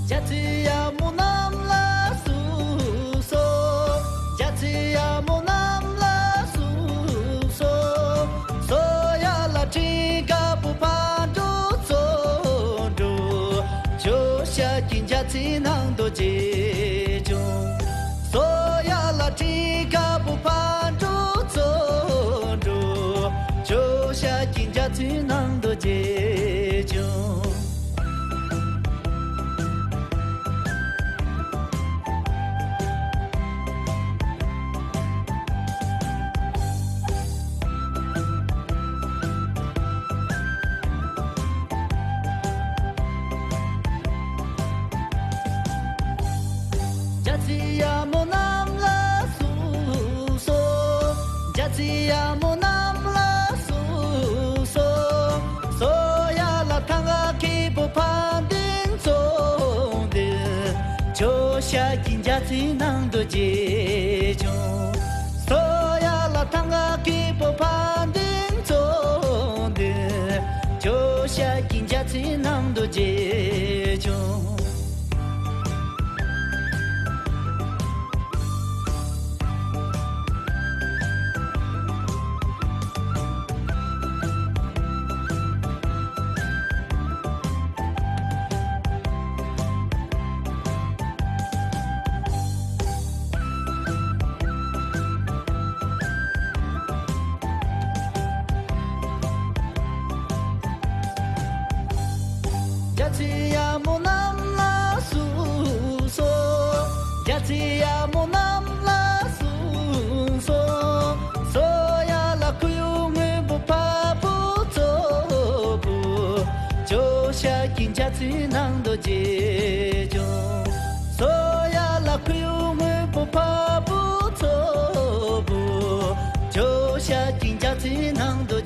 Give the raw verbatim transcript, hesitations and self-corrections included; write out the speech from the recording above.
རྒྱ་ཚོའི་ཡ་མོ་རྣམས་ལ་གསོལ་གསོལ། རྒྱ་ཚོའི་ཡ་མོ་རྣམས་ལ་གསོལ་གསོལ། གསོལ་ཡ་ལ་ཁྲི་དཀར་པོ་ཕར་འགྲོ་ཚུར་འགྲོ། ཇོ་ཤཱཀྱའི་རྒྱ་མཚོའི་ནང་དུ་བྱེལ་བྱུང་། གསོལ་ཡ་ལ་ཁྲི་དཀར་པོ་ཕར་འགྲོ་ཚུར་འགྲོ། ཇོ་ཤཱཀྱའི་རྒྱ་མཚོའི་ནང་དུ་བྱེལ་བྱུང་། རྒྱ་ཚོའི་ཡ་མོ་རྣམས་ལ་གསོལ་གསོལ། རྒྱ་ཚོའི་ཡ་མོ་རྣམས་ལ་གསོལ་གསོལ། གསོལ་ཡ་ལ་ཐང་ག་ཁེ་པོ་ཕ་དིང་ཚོ་འདི། ཇོ་ཤཱཀྱའི་རྒྱ་མཚོའི་ནང་དུ་བྱེལ་བྱུང་། གསོལ་ཡ་ལ་ཐང་ག་ཁེ་པོ་ཕ་དིང་ཚོ་འདི། ཇོ་ཤཱཀྱའི་རྒྱ་མཚོའི་ནང་དུ་བྱེལ་བྱུང་། རྒྱ་ཚོའི་ཡ་མོ་རྣམས་ལ་གསོལ་གསོལ། རྒྱ་ཚོའི་ཡ་མོ་རྣམས་ལ་གསོལ་གསོལ། གསོལ་ཡ་ལ་ཁུ་ཡུ་སྔོན་པོ་ཕ་བུ་ཚོ་བུ། ཇོ་ཤཱཀྱའི་རྒྱ་མཚོའི་ནང་དུ་བྱེལ་བྱུང་། གསོལ་ཡ་ལ་ཁུ་ཡུ་སྔོན་པོ་ཕ་བུ་ཚོ་བུ། ཇོ་ཤཱཀྱའི་རྒྱ་མཚོའི་ནང་དུ་